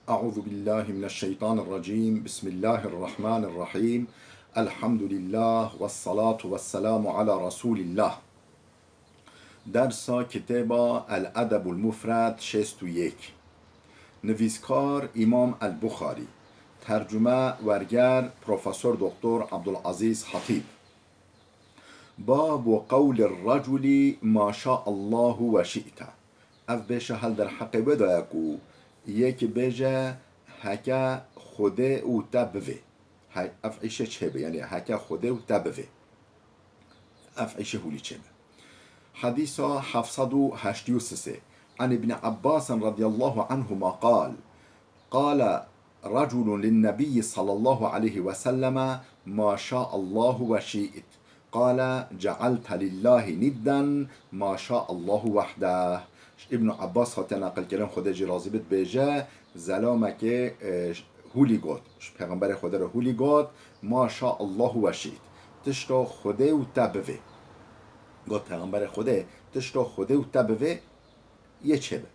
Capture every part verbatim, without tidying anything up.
أعوذ بالله من الشيطان الرجيم. بسم الله الرحمن الرحيم. الحمد لله والصلاة والسلام على رسول الله. Dersa kitêba El Edebul Mufred şêst û yek. Nivîskar Îmam El Buxarî. Tercume werger Profesor Doktor Abdulazîz Hatîb. Babu qewlir reculi ma şa Allahu we şi'te. Ev bêşe hel derheqê wê de ye ku yekî bêje heke Xwedê û te bivê. He-, ev îşe çêbe, yanî heke Xwedê û te bivê. Ev îşe hûlî çêbe. Hadîsa heft sed û heştê û sê. An Ibn Abbas radiyallahu anhuma qal, Qale reculun linnebiyyi sallallahu aleyhi ve selleme ma şa Allahu ve şi'it. Qale cealte lillahi nidden ma şa Allahu wehdeh. Ji Îbn Abbas hate neqilkirin, Xwedê jî razî bit, bêje, zelamekê, e, hûlî got. Ji Pêxemberê Xwedê re hûlî got, ma şa Allahu ve şi'it. Tişta Xwedê û te bivê. Got Pêxemberê Xwedê, tişta Xwedê û te bivê, yê çêbe.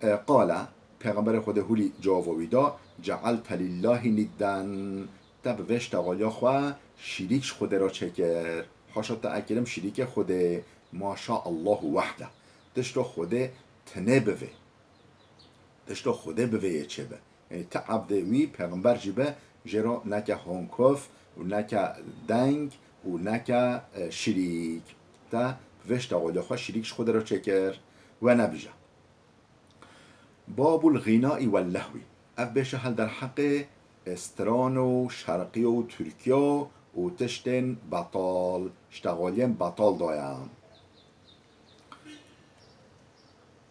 E, qale, Pêxemberê Xwedê hûlî cewaba wî da, cealte lillahi nidden, te bi vê ştexaliya xwe şirîk ji Xwedê re çêkir. Haşa te ekirim şirîkê Xwedê, ma şa Allahu wehde. Tişta Xwedê tinê bivê. Tişta Xwedê bivê yê çêbe. Yanî ti ebdê wî, Pêxember jî be, jê re neke honkof û neke deng û neke, e, şirîk. Te bi vê ştexaliya xwe şirîk ji Xwedê re çêkir. We nebije. Babul ğînaî wel lehwî. Ev bêşe hel derheqê, e, stran û şerqiya û tirkiya û tiştên betal, ştexaliyên betal daye.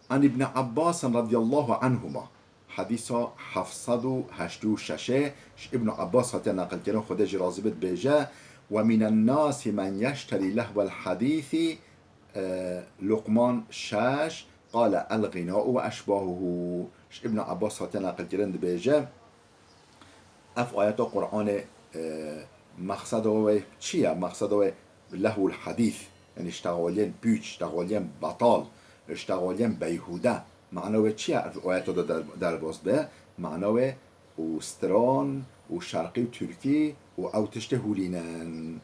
An Ibn Abbas radiyallahu anhuma. Hadîsa heft sed û heştê û şeş e, ji Ibn Abbas hatiye neqilkirin, Xwedê jî razî bit, bêje, "Ve minen nasi men yeşterî lehwel hadîsî", e, Luqman şeş, qale el-ğina'u ve eşbahuhu. Ji Ibn Abbas hatiye neqilkirin, dibêje, ev ayeta Qur'anê, e, mexseda wê çi ye? Mexseda wê lehwul hadîs, yanî ştexaliyên pûç, ştexaliyên betal, ştexaliyên beyhûde. Mana wê çi ye ev ayeta de der-, derbas be? Mana wê û stran û şerqî û tirkî û ew tiştê hûlînin.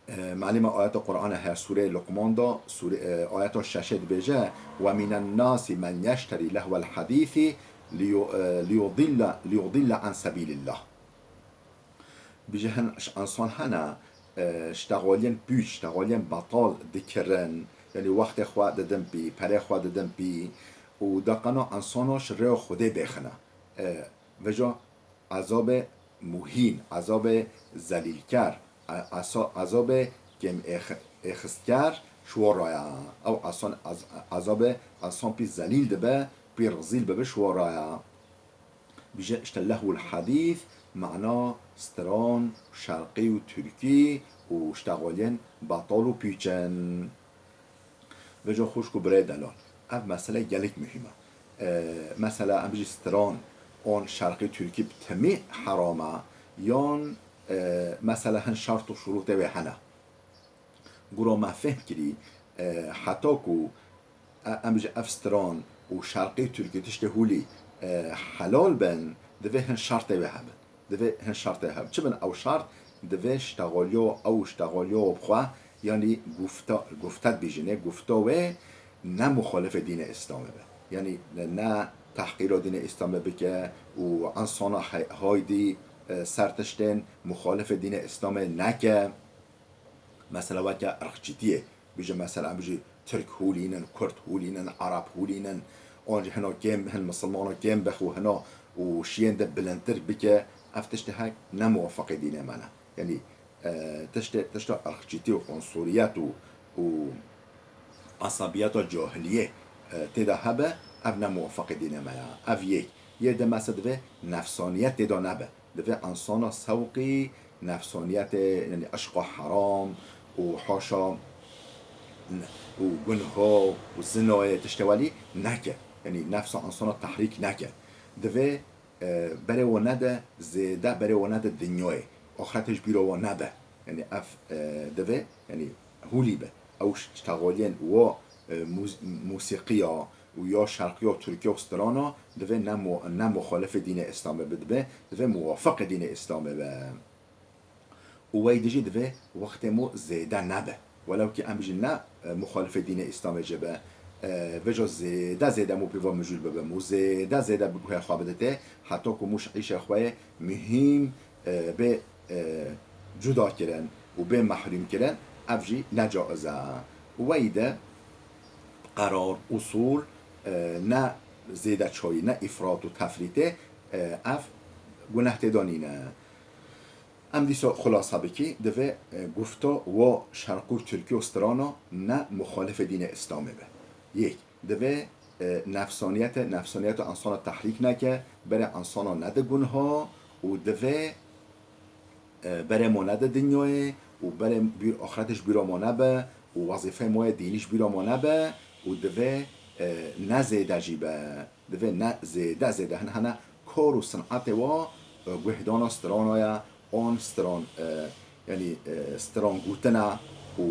E, malî me ayeta Qur'anê heye, Sûreyê Luqman de, sûre-, e, ayeta şeşê dibêje, "Ve minen nasi men yeşterî lehwel hadîsî liyu-, e, liyudille, liyudille an sebîlillah." Bije hin ş-, insan hene, e, ştexaliyên pûç, ştexaliyên betal dikirin, yanî wextê xwe didin pî, perê xwe didin pî û deqena insana ji rêya Xwedê bêxine. E, veja ezabê muhîn, ezabê zelîlker, e-, esa-, ezabê kêm êx-, êxistker ji we re ye. Ew esan-, ez-, ezabê esan pî zelîl dibe, pî rezîl bibe ji we re ye. Bije işte lehwul hadîs, mana stran, şerqî û tirkî û ştexaliyên betal û pûç in. Vejo xwişk û birayê delal. Ev mesele gelek muhîm e. E, mesela em bijî stran, on şerqî tirkî bi temî heram e, yan, e, mesela hin şert û şurûtê wê hene. Gura me fehm kirî, e, heta ku, e, em ji ev stran û şerqî tirkî tiştê hûlî, e, helal bin, divê hin şertê wê hebin. Divê hin şertê hebin. Çi bin ew şert? Divê ştexaliya, ew ştexaliya bi xwe, yanî gufta, gufta dibêjin, ê gufta wê ne muxalifê dînê Îslamê be. Yanî ne, ne tehqîra dînê Îslamê bike û insana hay-, haydî, e, ser tiştên muxalifê dînê Îslamê neke. Mesela weke irqçîtiyê, bije mesela em bijî Tirk hûlînin, Kurd hûlînin, Ereb hûlînin, an jî hino kêm, hin misilmano kêm bix û hino û şiyên de bilindtir bike, ev tiştê hek ne muwafaqê dînê me ne. Yanî, e, tiştê, tişta irqçîtî û unsuriyet û, û esabiyeta cahiliyê, e, tê de hebe, ev ne muwafaqê dînê me ya. Ev yek. Yê de mesela divê nefsaniyet tê de nebe. Divê insana sewqî nefsaniyetê, yanî eşqa heram û haşa n-, û gunho û zinayê tiştê welî neke. Yanî nefsa insana tehrîk neke. Divê, e, berê we nede zêde, berê we nede dinyayê. Axretê ji bîra we nebe. Yanî ev, e, divê, yanî hûlî be. Ew ştexaliyên wa, e, mûz-, mûsîqiya, û ya şerqiya Tirkiye û strana divê ne mu-, ne muxalifê dînê Îslamê bibe, divê muwafiqê dînê Îslamê be. Û wey dijî divê wextê mû zêde nebe. Welew kî em bijîn ne, e, muxalifê dînê Îslamê jî be. E, vêca zêde zêde mû pêva mijûl bibim û zêde zêde bi guhê xwe biditê, heta ku mû ji îşê xwe yê muhîm, e, bê, e, cuda kirin û bê mehrûm kirin, ev jî ne caiz e. Û wey de qerar, usûl, e, ne zêde çayî, ne îfrat û tefrîtê, e, ev guneh tê de nîne. Em dîsa xulasa bikî, divê, e, gufta wa şerqû Tirkî û strana ne muxalifê dînê Îslamê be. Yek, divê, e, nefsaniyete, nefsaniyeta insana tehrîk neke, berê insana nede gunha û divê, e, berê ma nede dinyayê û berê bîr axirete ji bîra ma nebe û wezîfeyê ma yê dînî ji bîra ma nebe û divê, e, ne zêde jî be. Divê ne zêde zêde hin hene kar û sinetê wa, e, guhdana strana ye, an stran, e, yanî, e, stran gotina û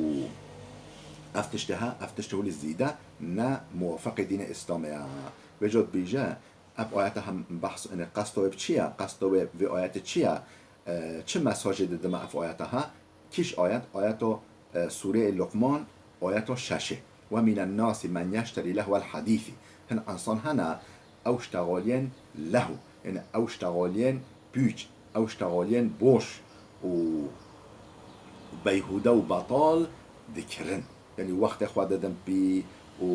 ev tiştê he, ev tiştê holî zêde ne muwafiqê dînê Îslamê ye. Vêca dibêje, ev ayete hem behs, yanî qesta wê bi çi ye? Qesta wê vê ayete çi ye? E, çi mesajê didime ev ayete he? Kîş ayet? Ayeta, e, Sûreyê Luqman, ayeta şeşê. "Ve minen nasi men yeşterî lehwel hadîsî." Hin insan hene, ew ştexaliyên lehw, yanî ew ştexaliyên pûç, ew ştexaliyên boş û beyhûde û betal dikirin. Yanî wextê xwe didin pî û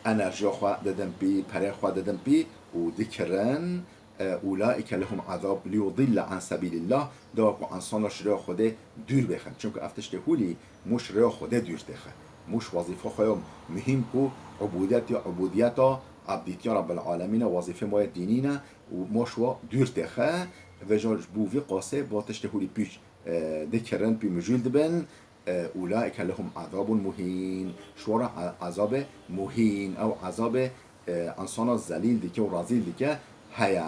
enerjiya xwe didin pî, perê xwe didin pî û dikirin. E, "Ulaike lehum azab liyudille an sebilillah", da ku insana ji rêya Xwedê dûr bêxin. Çimku ev tiştê holî mû ji rêya Xwedê dûr têxe. Mû ji wezîfa xwe ya muhîm ku ubudiyet ya ubudiyeta abdîtiya Rabbil Alemîn e, wezîfê ma yê dînî ne û ma ji wa dûr têxe. Vêca ji bo vî qasê ba tiştê holî pîç, e, dikirin, pî mijûl dibin. E, "Ulaike lehum azabun muhîn." Ji wan re e-, ezabê muhîn, ew ezabê, e, insana zelîl dike û rezîl dike heye.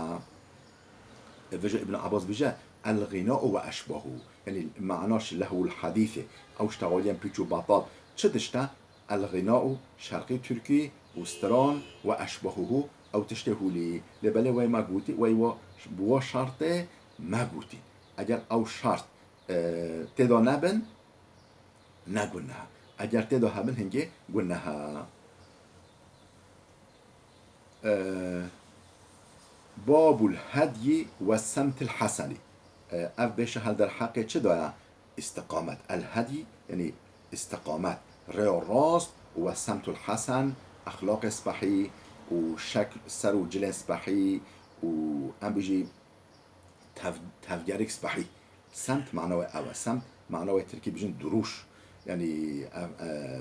E, vêca Ibn Abbas bêje, "El-ğina'u ve eşbahu." Yanî mana ji lehwul hadîsê, ew ştexaliyên pîç û betal. Çi tişt e? El-ğina'u şerqî Tirkî û stran ve eşbahuhu, ew tiştê holî. Lê belê wey me gotî, wey wa, bi wa şertê me gotî. Eger ew şert, e, tê de nebin, ne guneh. Eger tê de hebin, hingê guneh e. E, Babul hedyi ve semtil hasenî. E, ev bêşe hel derheqê çi de ye? Îstiqamet. El hedyi, yanî îstiqamet. Rêya rast û ve semtul hasen, exlaqê spehî û şek-, ser û cilên spehî û em bijî tev-, tevgerek spehî. Semt mana wê ew e. Semt mana wê tirkî bijin duruş. Yanî ev, e,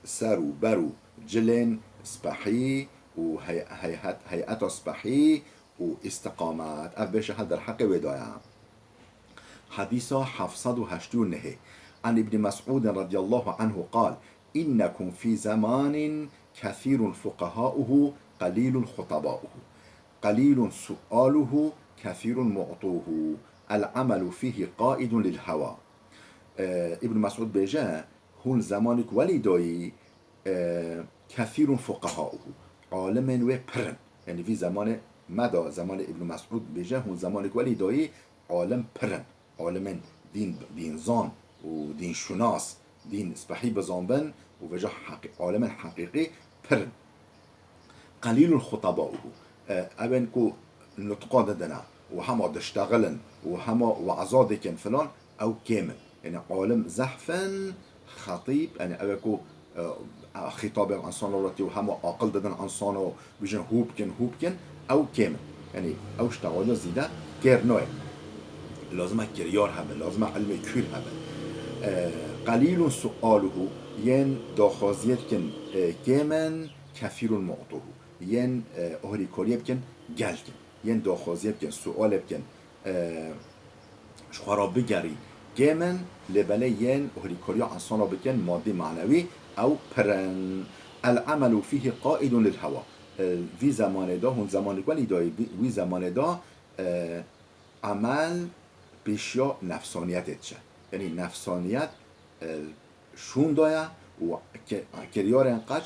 ser û ber û cilên spehî û hey-, heyhet-, heyeta spehî û îstiqamet. Ev bêşe hel derheqê wê de ye. Hadîsa heft sed û heştê û nehê. An Îbnî Mes'ûdin radiyallahu anhu qal, "Înnekum fî zemanin kethîrun fuqahauhu qelîlun xutabauhu. Qelîlun sualuhu, kethîrun mu'tuhu. El-amelu fîhî qaidun lil-hewa." E, Îbn Mes'ûd bêje, hûn zemanik welî dayî, e, kethîrun fuqahauhu. Alimên wê pir in. Yanî vî zemanê me de, zemanê Îbn Mes'ûd bêje, hûn zemanik welî dayî, alim pir in. Alimên dîn, dînzan û dînşunas, dîn spehî bizanbin û vêca heqî-, alimên heqîqî pir in. Qelîlun xutabauhu. E, ew ên ku nutqa didine û hema diştexilin û hema we'za dikin filan, ew kêm in. Yanî alim zehf in, xetîb, yanî ew ê ku, e, xîtabê insana re tê û hema aqil didin insana û bijin hû bikin, hû bikin, ew kêm in. Yanî ew ştexaliya zêde kêr nayê. Lazim e kiryar hebe, lazim e ilmê kûr hebe. E, qelîlun sualuhu, yên daxwaziyê dikin, e, kêm in, kethîrun mu'tuhu. Yên, e, ohrîkariyê bikin, gelk in. Yên daxwaziyê bikin, sualê bikin, e, ji xwe re bigerî, kêm in, lê belê yên ohrîkariya insana bikin, madî, manewî, ew pir in. El-amelu fîhî qaidun lil-hewa. E, vî zemanê de, hûn zemanik welî dayî, vî, vî zemanê de, e, emel pêşiya nefsaniyetê diçe. Yanî nefsaniyet, e, şûn daye û ke-, kiryarên qeç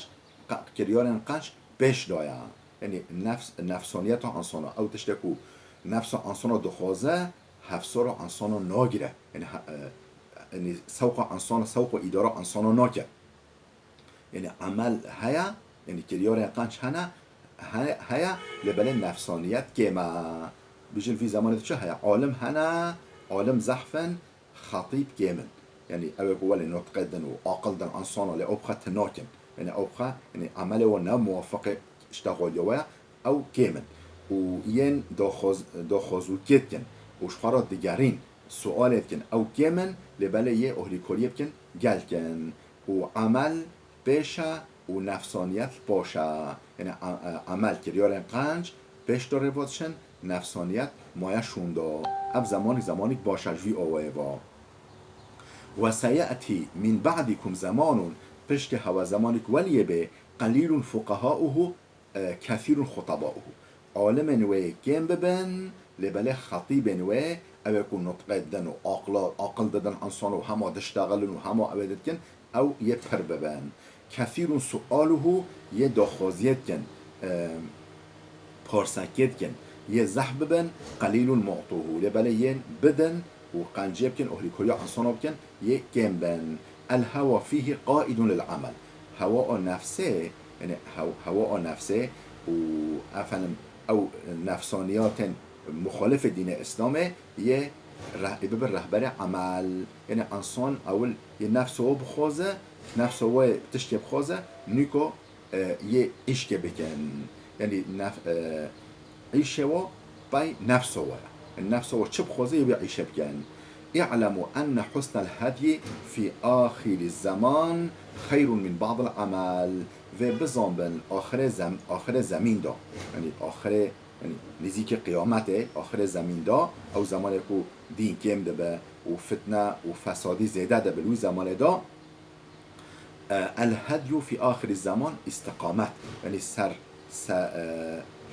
qe-, kiryarên qenc pêş daya. Yanî nefs, nefsaniyeta insana, ew tiştê ku nefsa insana dixwaze, hevsara insana nagire. Yanî he-, e, yanî sewqa insana, sewqa îdara insana nake. Yanî emel heye, yanî kiryarên qenc hene, he-, heye, lê belê nefsaniyet kêm e. Bijin vî zemanê de çi heye? Alim hene, alim zehf in, xetîb kêm in. Yanî ew ê ku welê nutqê din û aqil din insana lê ew bi xwe tinakin. Yanî ew bi xwe, yanî emelê wan ne muwafiqê îştexaliya we ye, ew kêm in. Û yên daxwaz-, daxwazûkê dikin û ji xwe re digerîn, sualê dikin, ew kêm in, lê belê yê ahlîkariyê bikin, gelk in. Û emel pêş e û nefsaniyet paş e. Yanî e-, e-, emel, kiryarên qenc pêş de rê ve diçin, nefsaniyet maye şûnda. Ev zemanik, zemanik baş e ji vî awayê ve. Ve seyetî min ba'dikum zemanun, piştî hewe zemanik weliyê bê, qelîlun fuqahauhu, e, kethîrun xutabauhu. Alimên wê kêm bibin, lê belê xetîbên wê, ew ê ku nutqê didin û aqla-, aqil didin insana û hema diştexilin û hema ew ê dikin, ew yê pir bibin. Kethîrun sualuhu, yê daxwaziyê dikin, e, parsekê dikin, yê zehf bibin, qelîlun mu'tuhu. Lê belê yên bidin û qenciyê bikin, ahlîkariya insana bikin, yê kêm bin. El hewa fîhî qaidun lil emel. Hewa a nefsê, yanî hew-, hewa a nefsê û efendim ew nefsaniyatên muxalifê dînê Îslamê yê reh-, bibin rehberê emel. Yanî insan ewil yê nefsa we bixwaze, nefsa we tiştê bixwaze, nîko e, yê îşkê bikin. Yanî nef-, e, îşê we pey nefsa we ye. Yanî nefsa we çi bixwaze yê wê îşê bikin. I'lemu enne husnel hedyi fî axiri zeman xeyrun min ba'dil emel. Vê bizanbin axirê zem-, axirê zemîn de. Yanî axirê, yanî nêzîkî qiyametê, axirê zemîn de, ew zemanê ku dîn kêm dibe û fitne û fesadî zêde dibe li wî zemanê de, E, el hedyu fî axirî zeman îstiqamet. Yanî ser, se-, e,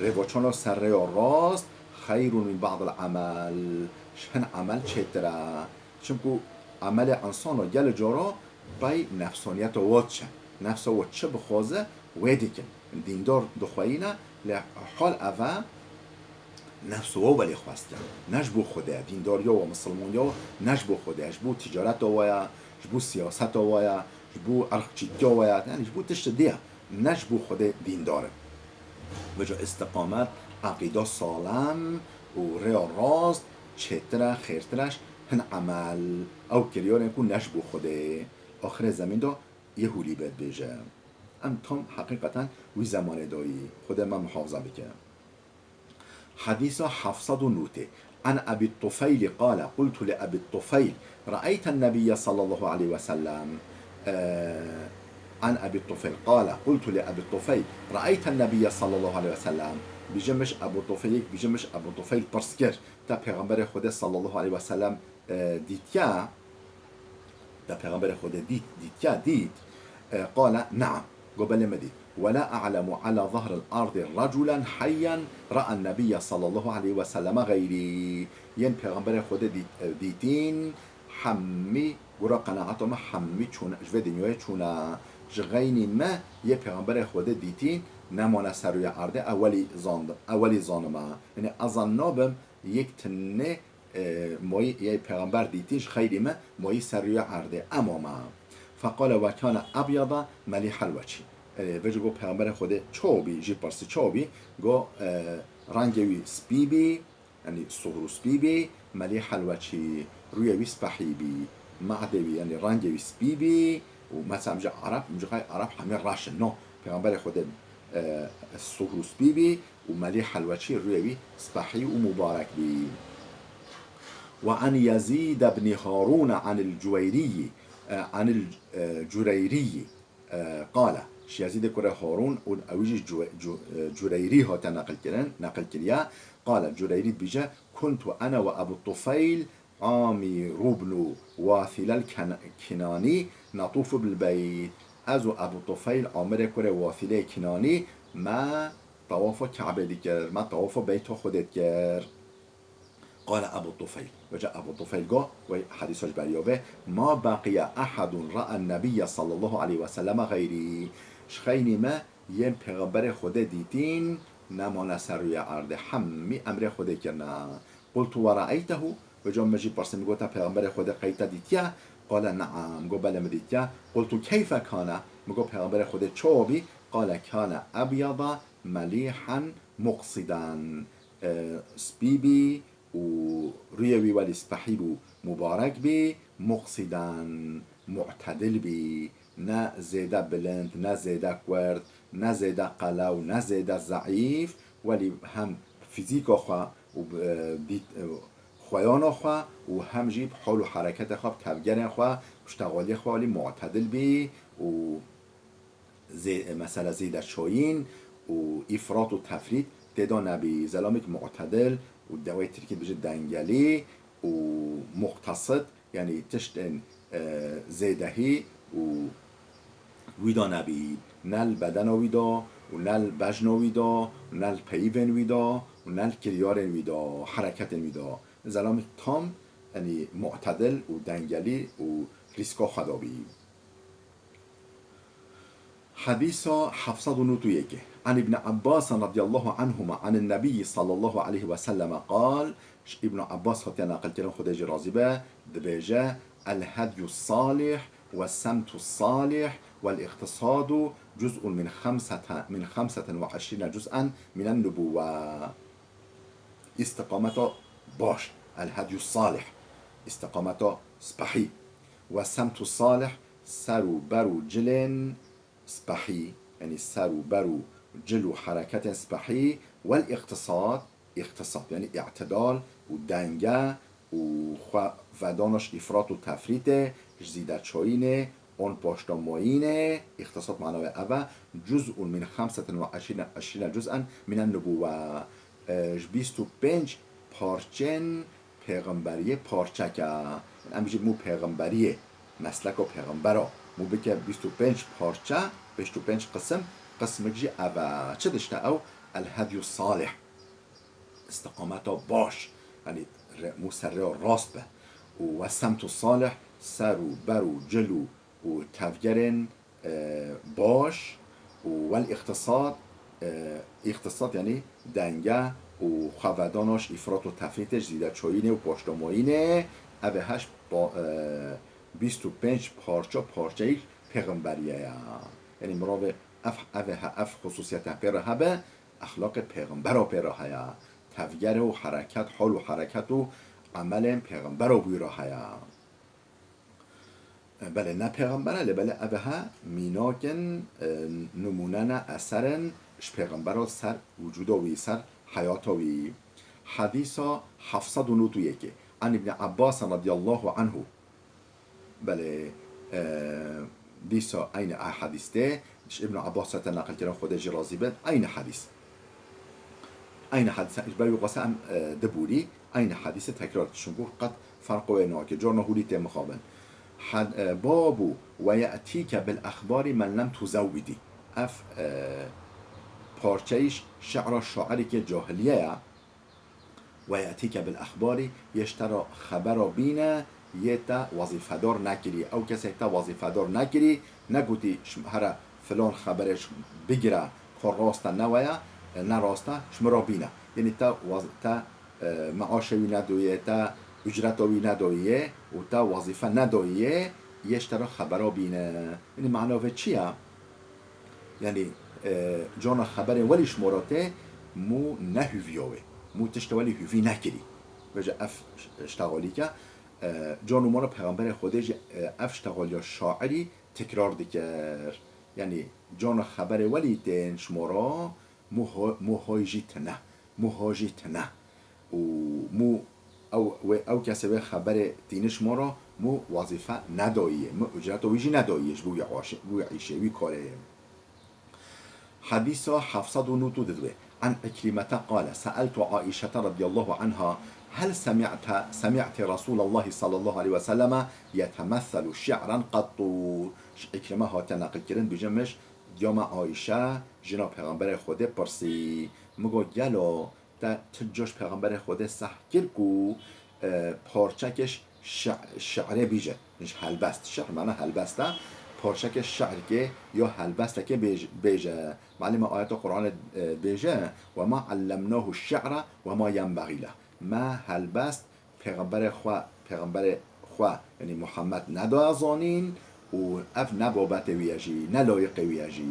rêvaçana ser rêya rast xeyrun min ba'dil emel. Ji hin emel çêtir e. Çimku emelê insana gelê cara pey nefsaniyeta we diçe. Nefsa we çi bixwaze wê dikin. Dîndar dixweyîne, lê hal ev e, nefsa we welê xwest ke. Ne ji bo Xwedê ye. Dîndariya we, misilmaniya we ne ji bo Xwedê ye. Ji bo ticareta we ye, ji bo siyaseta we ye, ji bo irqçîtiya we ye. Yanî ji bo tiştê dî ye. Ne ji bo Xwedê dîndar e. Vêca îstiqamet, eqîda salem û rêya rast çêtir e, xêrtir e ji hin emel. Ew kiryarên ku ne ji bo Xwedê, axirê zemîn de yê hûlî bê dibêje. Em tam heqîqeten wî zemanê dayî. Xwedê me muhafaza bike. Hedîsa heft sed û notê. An Ebî Tufeylî qale, qultu li Ebî Tufeyl, re'eyten Nebiyye sallallahu aleyhi ve sellem. Eee, an Ebî Tufeyl qale, qultu li Ebî Tufeyl, re'eyten Nebiyye sallallahu aleyhi ve sellem. Bîje min ji Ebû Tufeylî, bîje min ji Ebû Tufeyl pirs kir. Te Pêxemberê Xwedê sallallahu aleyhi ve sellem, e, dîtiye? Te Pêxemberê Xwedê dît, dîtiye, dît? E, qale, neam. Go belê me dît. Ve la a'lemu ala zahril ardi raculen heyyen ra'an nebiyye sallallahu aleyhi ve selleme xeyrî. Yên Pêxemberê Xwedê dît, e, dîtîn, hemî, gura qenaeta me hemî çûne, ji vê dinyayê çûne. Ji xeynî me yê Pêxemberê Xwedê dîtîn, nemane ser rûyê erdê, ewelî zandim, ewelî zanime. Yanî ez zan nabim, yek tinê e, mayî yê Pêxember dîtî ji xeyrî me, mayî ser rûyê erdê. Ema me. Feqale ve kâne ebyada melîhel weçî. E, vê jî got Pêxemberê Xwedê çawa bî, jî pirsî çawa bî, got, e, rengê wî spî bî, yanî suhru spî bî, melîhel weçî, rûyê wî spehî bî, me'dê wî, yanî rengê wî spî bî, û mesela em ji Ereb, em ji xey Ereb hemî reş in. No, Pêxemberê Xwedê, e, suhru spî bî, û melîhel weçî, rûyê wî spehî û mubarek bî. Ve an Yezîd ibn Harûn anil Cuweyrî, e, anil, e, Cureyrî, e, qale. Ji Yezîdê kurê Harûn û ew jî Cu-, Cu-, e, Cureyrî hate neqil kirin, neqil kiriye. Qale, Cureyrî dibêje, kuntu ene ve Ebu Tufeyl Amîr ibn Wathîlel Ken-, Kinanî netûfu bil beyt. Ez û Ebu Tufeyl Amirê kurê Wathîlê Kinanî me tewafa Kebê dikir, me tewafa beyta Xwedê dikir. Qale Ebu Tufeyl. Vêca Ebu Tufeyl got, wey hedîsa ji beriya vê, ma beqiye ehedun ra'en nebiyye sallallahu aleyhi ve selleme xeyrî. Ji xeynî me yên Pêxemberê Xwedê dîtîn, nemane ser rûyê erdê. Hemî emrê Xwedê kirine. Qultu ve re'eytehu, vêca min jî pirsî, min got, te Pêxemberê Xwedê qey te dîtiye? Qale ne'am, min got, belê min dîtiye. Qultu keyfe kane, min got, Pêxemberê Xwedê çawa bî? Qale kane ebyada melîhen muqsiden. E, spî bî û rûyê wî welî spehî bû, mubarek bî, muqsiden, mu'tedil bî, ne zêde bilind, ne zêde kurt, ne zêde qelew, ne zêde zeîf, welî hem fîzîka xwe û, e, dît, e, xweyana xwe û hem jî bi hol û hereketê xwe, bi tevgerên xwe, bi ştexaliyê xwe welî mu'tedil bî û zê-, mesela zêdeçoyîn û îfrat û tefrît tê de nebî. Zelamêk mu'tedil û dewê tirkî dibêje dengelî û muqtesid, yanî tiştên, e, zêdehî û wî de nebî. Ne li bedena wî de û ne li bejna wî de û ne li peyivên wî de û ne li kiryarên wî de, hereketên wî de. Zelamêk tam, yanî mu'tedil û dengelî û rîska xwe de bî. Hedîsa heft sed û nod û yek. An Îbn Abbas radiyallahu anhuma anin Nebiyyi sallallahu aleyhi ve selleme qal, ji Îbn Abbas hatiye neqilkirin, Xwedê jî razî be, dibêje, El hedyu salih ve semtu salih vel iqtisadu cuz'un min xemsete, min xemseten ve eşrîne cuz'en minen nubuwe. Îstiqameta baş, el hedyu salih, îstiqameta spehî. Ve semtu salih, ser û ber û cilên spehî, yanî ser û ber û cil û hereketên spehî, wel îqtisad, îqtisad, yanî îtidal û denge û xwe vedana ji îfrat û tefrîtê, ji zîdeçoyînê, an paştamoyînê, îqtisad mana wê ev e, cuz'un min xemsetin ve eşrîne, eşrîne cuz'en minen nubuwe. E, ji bîst û pênc parçên pêxemberiyê parçeke. Em bijî mû pêxemberiyê, mesleko pêxembero, mû bike bîst û pênc parçe, bîst û pênc qisim, qismik jî ev e. Çi dişte ew? El hedyu salih. Îstiqameta baş, yanî re-, mû ser rêya rast be. Û ve semtu salih, ser û ber û cil û, û tevgerên, e, baş û wel îqtisad, e, îqtisad yanî denge û xwevedana ji îfrat û tefrîtê, ji zîdeçoyînê û paştamoyînê, ev ê heşt pa-, e, bîst û pênc parça, parçeyî pêxemberiyê ye. Yanî mirovê ev, ev ê he-, ev xusûsiyete pê re hebe, exlaqê pêxembera pê re heye. Tevgere û hereket, hol û hereket û emelên pêxembera wî re heye. Belê ne pêxember e, lê belê ev he mînakin, e, nimûne ne, eserin ji pêxembera ser wicûda wî, ser heyata wî. Hedîsa heft sed û nod û yekê. An Îbn Abbas radiyallahu anhu. Belê, e, dîsa eynî a hedîs tê, ji Îbn Abbas te neqil kirin, Xwedê jî razî bin, eynî hedîs. Eynî hedîs, ji ber wî qasa em, e, di borî, eynî hedîsê tekrar dikin, çunku qet ferqo wê nake, carna hûrî tê mixabin. Had-, e, babu ve ye'tîke bil exbarî men lem tuzewwidî. Ev, e, parçeyî şi'ra şairîkê cahiliye ye. Ve ye'tîke bil exbarî, yê ji te re xebera bîne, yê te wezîfedar nekirî. Ew kesê te wezîfedar nekirî, negotî, ji here filan xeberê ji bigire, ka rast e ne weye, ne rast e, ji min re bîne. Yanî te wez-, te, e, meaşê wî nedoyê, te ucreta wî nedoyê û te wezîfe nedoyê, yê ji te re xebera bîne. Yanî mana vê çi ye? Yanî, e, cana xeberên welî ji mora tê, mû nehûviya wê. Mû tiştê welî hûvî nekirî. Vêce ev ş-, ştexalîke, e, can û mara Pêxemberê Xwedê jî, e, ev ştexaliya şairî tekrar dikir. Yanî, cana xeberê welî tên ji mora, mû ho-, mû hoy jî tine. Mû ho jî tine. Û mû ew, wê, ew kesê wê xeberê tîniş mora, mû wezîfe nedoyê, mû ucreto wî jî nedoyê ji bo wî aşê, wî îşê, wî karê. Hedîsa heft sed û nod û didwê. An Ikrimete qale, se'eltu Aişete radiyallahu anha, hel semi'te, semi'ti Resulallahi sallallahu aleyhi ve selleme yetemesselu şi'ren qattu. Ji Ikrime hate neqil kirin, bîje min, diya me Aişe, jina Pêxemberê Xwedê pirsî, min got, gelo, te tu coş Pêxemberê Xwedê seh kir ku, e, parçekê şi-, şi'rê bîje. Ji helbest. Şi'r mana helbest e. parçeke şi'rkê ya helbestekê bêj-, bêje. Malê me ayeta Qur'anê, e, bêje, "Ve ma allemnahu şi'ra ve ma yenbagî leh." Me helbest Pêxemberê xwe, Pêxemberê xwe, yanî Muhammed nedaye zanîn û ev ne babetê wî ye jî, ne layiqê wî ye jî.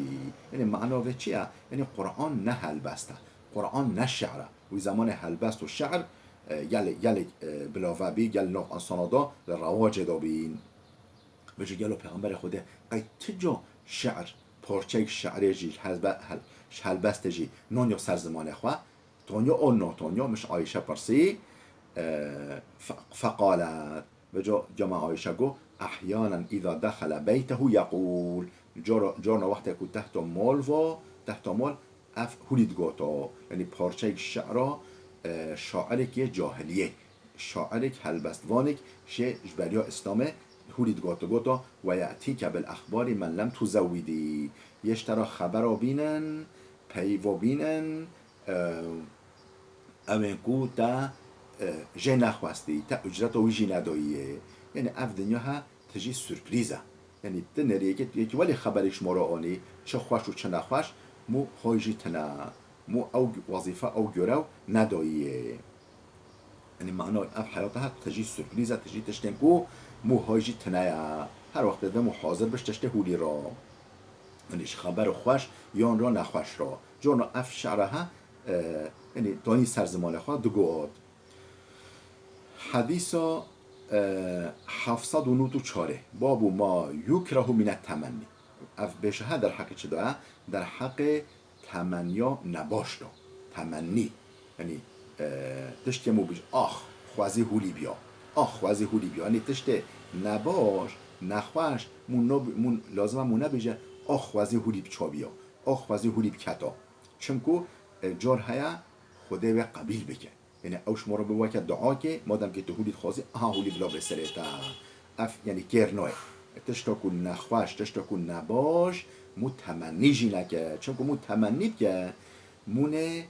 Yanî mana vê çi ye? Yanî Qur'an ne helbest e. Qur'an ne şi'r e. Wî zemanê helbest û şi'r, e, gelek, gelek, e, bilave bî, gelek nav insana de li rewacê de bîn. Vêca gelo Pêxemberê Xwedê qey ti ca şi'r, parçeyek şi'rê jî, helbe-, hel-, ji helbestê jî naniya ser zimanê xwe? Tanya an natonya, min ji Ayşe pirsî, e, fe-, feqalet. Vêca cema Ayşe got, "Ehyanen îza dexele beytehu yeqûl." Cara, carna wextê ku tehta mal va, tehta mal, ev hûlî digota. Yanî parçeyek şi'ra, e, şairek yê cahiliyê. Şairek, helbestvanek jê ji beriya Îslamê hûlî digota, gota, "Ve ye'tîke bil exbarî men lem tuzewwidî." Yê ji te re xebera bînin, peyva bînin, e, ewên ku te, e, jê nexwestî, te ucreta wî jî nedayî. Yanî ev dinya he tijî surprîz e. Yanî ti nerî yekê, yekî welî xeberê ji me re anî, çi xweş û çi nexweş, mû hay jî tine, mû ew wezîfe, ew görev nedayî. Yanî mana ev heyata he tijî surprîz e, tijî tiştên ku mû hay jî tine ye. Her wextê de mû hazir bi ji tiştê hûlî re. Yanî ji xeber xweş yan re nexweş re. Carna ev şi'ra he, e, yanî danî ser zimanê xwe digot. Hedîsa, e, heft sed û nod û çarê. Babu ma yukrehu mine temennî. Ev bêşe he derheqê çi de ye? Derheqê temenya nebaş de. Temennî. Yanî, e, tiştê mû bij, ax, xwezî hûlî biya. Ax, xwezî hûlî biya. Yanî tiştê nebaş, nexweş, mû no-, mû lazim e mû nebêje, ax, xwezî hûlî biçabiya. Ax, xwezî hûlî biketa. Çimku, e, car heye Xwedê wê qebîl bike. Yanî ew ji me re bi weke duakê, madem ke tu hûlî dixwazî, aha hûlî bila bê serê te. Ev, yanî kêr nayê. Tişta ku nexweş, tişta ku nebaş, mû temennî jî neke. Çimku mû temennî bike, mûnê,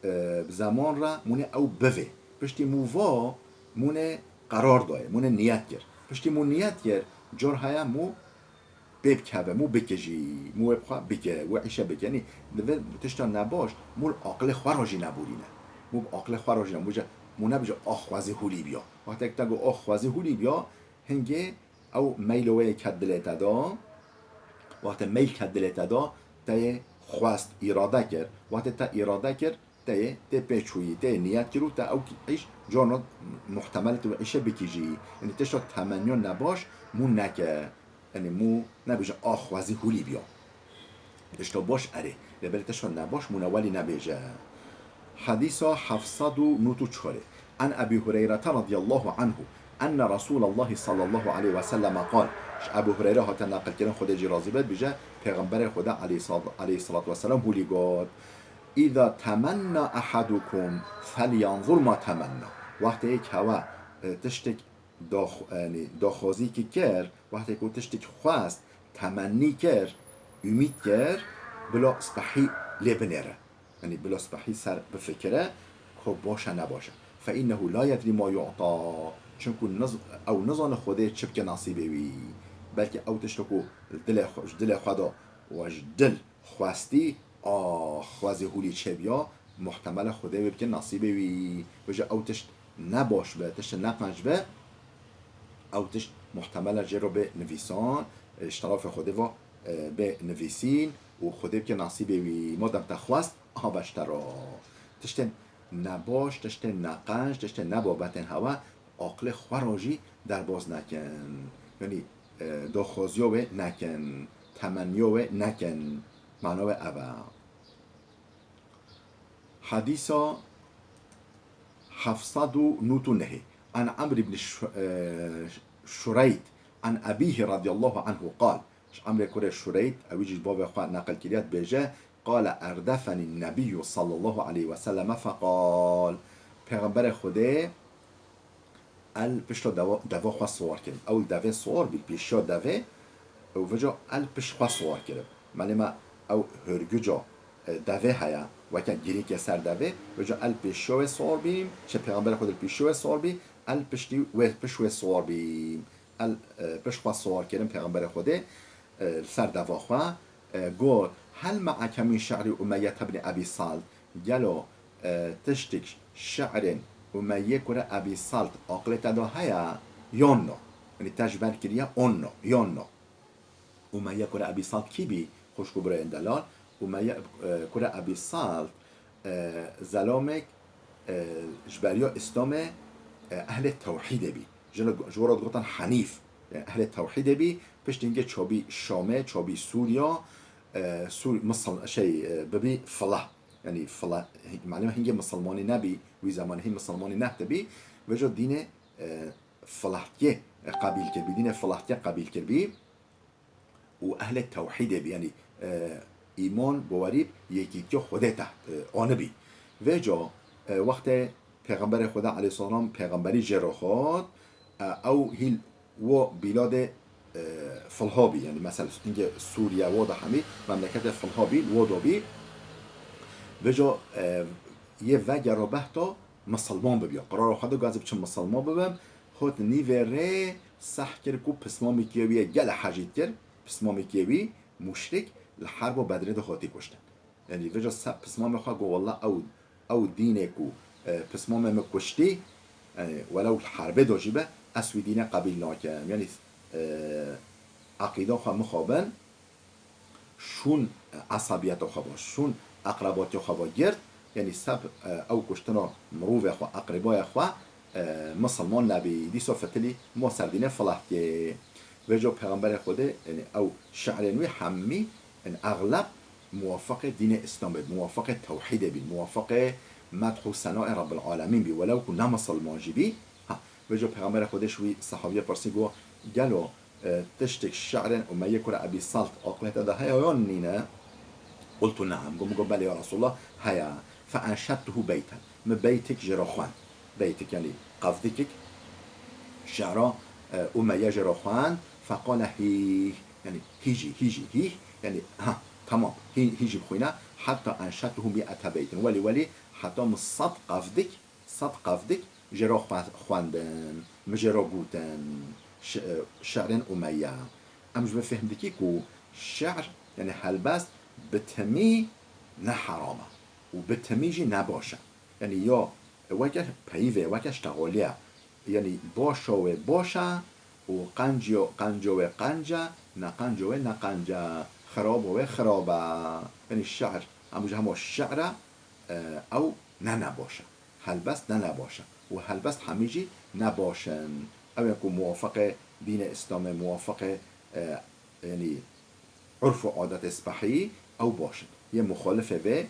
e, bi zeman re, mûnê ew bivê. Piştî mû va, mûnê qerar dayê, mûnê niyet kir. Piştî mû niyet kir, car heye mû pê bikeve, mû bike jî, mû wê bi xwe bike, wê îşe bike. Yanî, divê tişta nebaş, mû li aqilê xwe re jî neborîne. Mû bi aqilê xwe re jî ne-, mû ce-, mû nebije, "Ax, xwezî hûlî biya." Wextek te got, "Ax, xwezî hûlî biya", hingê ew meylo wê yê ket dilê te de. Wextê meyl ket dilê te de, te yê xwest, îrade kir. Wextê te îrade kir, te yê, tê pê çûyî, te yê niyet kir û te ew îş carna muhtemel tu îşe bikî jî. Yanî tişta temenya nebaş mû neke. Yanî mû nebêje, "Ax, xwezî hûlî biya." Tişta baş erê. Lê belê tişta nebaş mû ne welî nebêje. Hedîsa heft sed û nod û çarê. An Ebî Hureyre radiyallahu anhu enne Resûlallahî sallallahu aleyhi ve selleme qal. Ji Ebû Hureyre hate neqilkirin, Xwedê jî razî be, dibêje, Pêxemberê Xwedê aleyhis-, aleyhissalatu vesselam hûlî got, "Îza temenna ehadukum felyanzur ma temenna." Wextê yek hewe, e, tiştek dax-, yanî daxwazîkî kir, wextê ku tiştek xwest, temennî kir, umîd kir, bila spehî lê binêre. Yanî bila spehî ser bifikire, ku baş e, nebaş e. "Fe innehu la yedrî ma yu'ta." Çimku niz-, ew nizane Xwedê çi bike nasîbê wî. Belkî ew tişta ku dilê xwe, ji dilê xwe de we ji dil xwestî, a xwezî hûlî çêbiya, muhtemel e Xwedê wê bike nasîbê wî. Vêca ew tişt nebaş be, tişt neqenc be, ew tişt muhtemel e jê re bê nivîsan, ji terafê Xwedê ve, e, bê nivîsîn û Xwedê bike nasîbê wî. Madem te xwest, aha be ji te re. Tiştên nebaş, tiştên neqenc, tiştên ne babetên hewe, aqilê xwe re jî derbas nekin. Yanî, e, daxwaziya wê nekin, temenniya wê nekin. Mana wê ev e. Hedîsa heft sed û nod û nehê. An Amr ibn Ş-, e, Şureyt, an ebîhi radiyallahu anhu qal. Ji Amrê kurê Şureyt, ewî jî ji bavê xwe neqil kiriye, dibêje, "Qale erdefenî nebiyyu sallallahu aleyhi ve selleme feqal." Pêxemberê Xwedê el pişta deva, deva xwe siwar kirin. Ew li devê siwar bî, pêşiya devê, û vêca el pişt xwe siwar kirin. Malê me ew hörgüca, e, devê heye, weke girîkê ser devê, vêca el pêşiya wê siwar bî, çi Pêxemberê Xwedê li pêşiya wê siwar bî, el piştî wê, pişt wê siwar bî. El, e, pişt xwe siwar kirin Pêxemberê Xwedê. e, li ser deva xwe, e, got, "Hel me'eke min şi'ri Umeyye ibn Ebî Salt?" Gelo, e, tiştik şi'rên Umeyye kure Ebî Salt aqilê te de heye? Yon no. Yanî te ji ber kiriye on no, yon no. Umeyye kure Ebî Salt kî bî? Xwişk û birayên delal. Umeyye, e, kure Ebî Salt, e, zelamek, e, ji beriya Îslamê, e, ehlê tewhîdê bî. Ji, ji wira digotin Henîf, e, ehlê tewhîdê bî. Piştî hingê çabî Şamê, çabî Sûriya, e, Sûr-, Misir, şey, e, bibî filah. Yanî filah, malum hingê misilmanî nebî, wî zemanê hîn misilmanî nehtibî. Vêca dînê, e, filahtiyê, e, qebîl kirbî, dînê filahtiyê qebîl kirbî. û ehlê tewhîdê bî, yanî, e, îman, bawerî bi yekîtiya Xwedê te, e, anibî. Vêca, e, wextê Pêxemberê Xwedê aleyhisselam pêxemberî jê re xwest, e, ew hîl wo bîladê, e, filha bî, yanî mesela hingê Sûriye wo da hemî memleketê filha bî, wo da bî. Vêca, e, yê vegera behta misilman bibiya. Qirara xwe da gazî biçim misilman bibim, hot nîvê rê seh kir ku pismamekî wî ye gelek hejî kir, pismamekî wî muşrik li herba Bedrê de hatî kuştin. Yanî vêca se-, pismamê xwe got, "Wallah ew, ew dînê ku, e, pismamê min kuştî, yanî welew li herbê de jî be, ez wî dînê qebîl nakim." Yanî, e, eqîda xwe mixabin, şûn, e, esabiyeta xwe va, şûn eqrebatiya xwe va girt, yanî seb, e, ew kuştina mirovê xwe, eqrîbaya xwe, e, misilman nebî, dîsa fitilî ma ser dînê filahtiyê. Vêca Pêxemberê Xwedê, yanî ew şi'rên wî hemî, yanî exleb muwafiqê dînê Îslamê, muwafiqê tewhîdê bî, muwafiqê medh û senayê Rabbil Alemîn bî, welew ku ne misilman jî bî. Ha, vêca Pêxemberê Xwedê ji wî sehabiyê pirsî, got, "Gelo, e, tiştek şi'rên Umeyye kure Ebî Salt aqilê te de heye yan nîne?" Qultu, "Neam." Got, min got, "Belê ya Resulallah, heye." Fe enşedtuhu beyten. Min beytek jê re xwend. Beytek, yanî qevdikek, şi'ra, e, Umeyye jê re xwend. Feqale, "Hîh." Yanî, "Hîjî, hîjî, hîh." Yanî, ha, tamam, hî-, hîjî bixwîne. "Hetta enşedtuhu mi'ete beytin." Welî, welî, heta min sed qevdik, sed qevdik jê re xwe-, xwendin, min jê re gotin, şi-, şi'rên Umeyye. Em ji vê fehm dikî ku şi'r, yanî helbest, bi timî ne heram e û bi timî jî ne baş e. Yanî ya weke peyivê, weke ştexoliye. Yanî başa wê baş e û qenciyo-, qenco wê qenc e, neqenco wê neqenc e, xirabo wê xirab e. Yanî şi'r, em ji hema şi'r e, e, ew ne nebaş e. Helbest ne nebaş e. Û helbest hemî jî nebaş in. Ew ê ku muwafiqê dînê Îslamê, muwafiqê, e, yanî urf û adetê spehî, ew baş in. Yê muxalifê vê,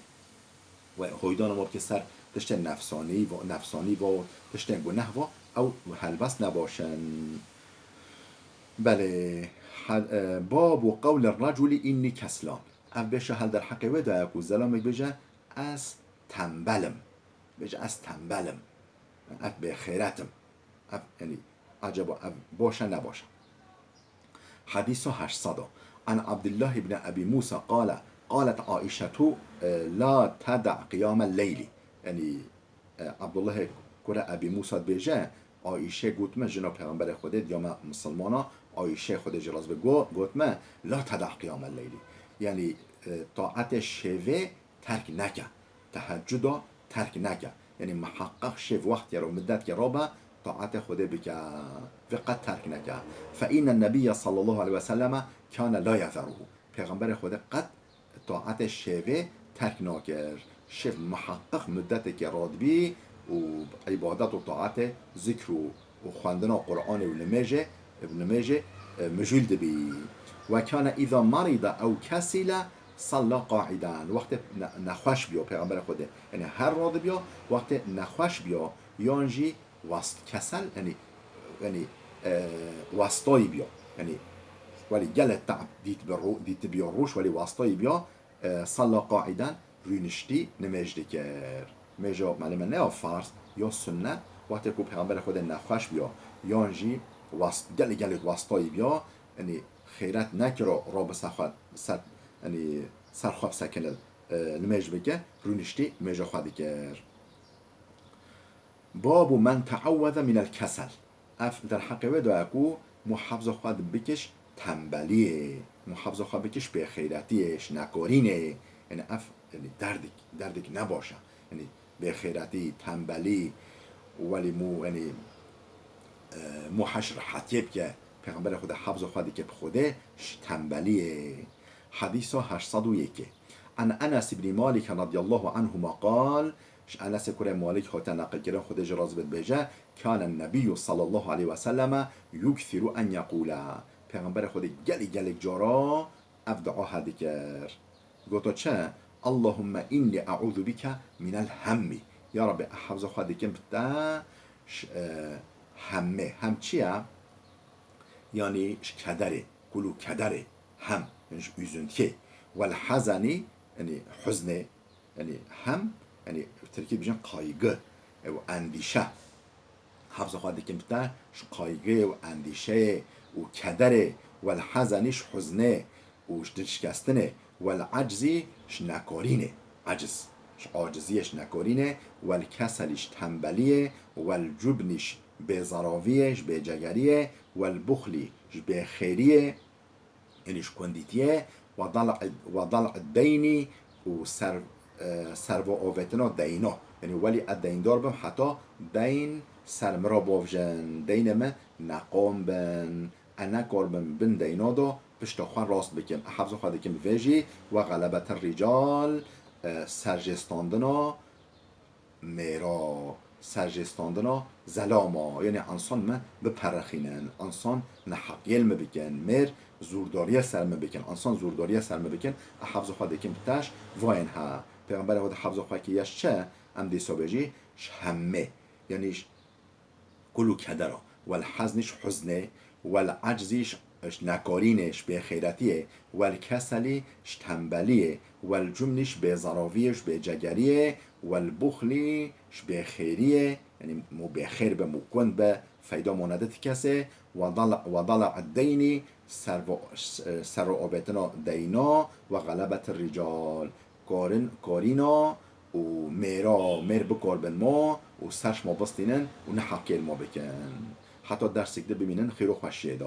wê hoydana ma bike ser tiştên nefsanî, va-, nefsanî va, tiştên guneh va, ew helbest nebaş in. Belê, hel-, e, babu qewli reculi inni keslan. Ev bêşa hel derheqê wê de ye ku zelamek bêje, "Ez tembel im." Bêje, "Ez tembel im. Ev bêxêret im." Ev, yanî, acaba ev baş e, ne baş e? Hedîsa heşt sed e. An Abdullah ibn Ebî Musa qale, qalet Aîşetu, e, "La teda qiyamel leyli." Yanî, e, Abdullahê kure Ebî Musa dibêje, Aîşe got me, jina Pêxemberê Xwedê, diya me misilmana, Aîşe Xwedê jê razî be, go-, got me, "La teda qiyamel leyli." Yanî, e, taetê şevê terk neke. Tehecuda terk neke. Yanî miheqeq şev wextê ro, midetkê ro be, taetê Xwedê bike. Vê qet terk neke. Fe înnen nebiyye sallallahu aleyhi ve selleme kâne la yezeruhu. Pêxemberê Xwedê qet taetê şevê terk nakir. Şev miheqeq midetekê radibî û îbadet û taetê zikr û, û xwendina Qur'anê û nimêjê, bi nimêjê, e, mijûl dibî. Ve kâne îza merîda ew kesîle salla qaîden. Wextê ne-, nexweş biyo, Pêxemberê Xwedê, yanî her radibiyo, wextê nexweş biyo, yan jî wast-, kesel, yanî, yanî, e, wastayî biyo. Yanî, welî gelek te'b dît bi ro-, dîtibiyo roj, welî wastayî biyo, e, salla qaîden, rûniştî nimêj dikir. Nimêja, malum e, ne ya farz, ya sunnet, wextê ku Pêxemberê Xwedê nexweş biyo, yan jî wast-, gelek, gelek wastayî biyo, yanî xêret nekiro, ro bi ser xwe, ser, yanî ser xwe bisekine, e, nimêj bike, rûniştî nimêja xwe dikir. Babu men te'ewweze minel kesel. Ev derheqê wê de ye ku muhafza xwe di bikiş tembeliyê, muhafaza xwe bike ji bêxeyretiyê, ji nekarînê. Yanî ev, yanî derdik, derdik ne baş e. Yanî bêxeyretî, tembelî, welî mû, yanî, e, mû heş rehetiyê bike. Pêxemberê Xwedê hefza xwe dike bi Xwedê ji tembeliyê. Hedîsa heşt sed û yekê. An Enes ibn Malik radiyallahu anhuma qal, ji Enesê kurê Malik hate neqilkirin, Xwedê jê razî be, dibêje, Kâne Nebiyyu sallallahu aleyhi ve selleme yukthiru en yekûle. Pêxemberê Xwedê gelî gelek cara ev dua he dikir. Goto çi? Allahumme inni e'ûzu bike minel hemmi. Ya Rabbi, ez hefza xwe dikim bi te ji, e, hemmê. Hem çi ye? Yanî ji kederê, kul û kederê. Hem, yanî ji üzüntiyê. Wel hezenî, yanî huznê, yanî hem, yanî tirkî dibêjin kaygı, ew endîşe. Hefza xwe dikim bi te ji kaygı û endîşeyê û kederê, wel hezenî ji huznê û ji dilşikestinê, wel eczî ji nekarînê, eciz, ji aciziyê, ji nekarînê, wel keselî ji tembeliyê, wel cubnî ji bêzaraviyê, ji bêcegeriyê, wel buxlî ji bêxêriyê, yanî ji kundîtiyê, we dal'id, we dal'id deynî û ser, e, servo avêtina deyna. Yanî welî ez deyndar bim heta deyn ser min re bavjin, deynê min neqam bin, ez nekarbim bin deyna de pişta xwe rast bikim. Ez hefza xwe dikim bi vê jî, we xelebetir rical, e, serjêstandina mêra, serjêstandina zelama, yanî ensan min biperixînin, ensan neheqiyê li min bikin, mêr zûrdariye ser min bikin, ensan zûrdariye ser min bikin, ez hefza xwe dikim bi te ji vayên he. Pêxemberê Xwedê hefza xwe kiriye ji çi? Em dîsa bêjî ji hemmê, yanî ji kul û kedera, wel heznî ji huznê, wel eczî ji, ji nekarînê, ji bêxeyretiyê, wel keselî ji tembeliyê, wel cumnî ji bêzaraviyê, ji bêcegeriyê, wel buxlî ji bêxêriyê, yanî mû bêxêr be, mû kund be, feyda mane di ti kesê, we dal-, we dala eddeynî, servo-, serro avêtina deyna, we xelebetir rical. Karin, karîna û mêra, mêr bikarbin ma û ser ji ma bistînin û neheqiyê li ma bikin. Heta dersek di bimînin, xêr û xweşiyê de.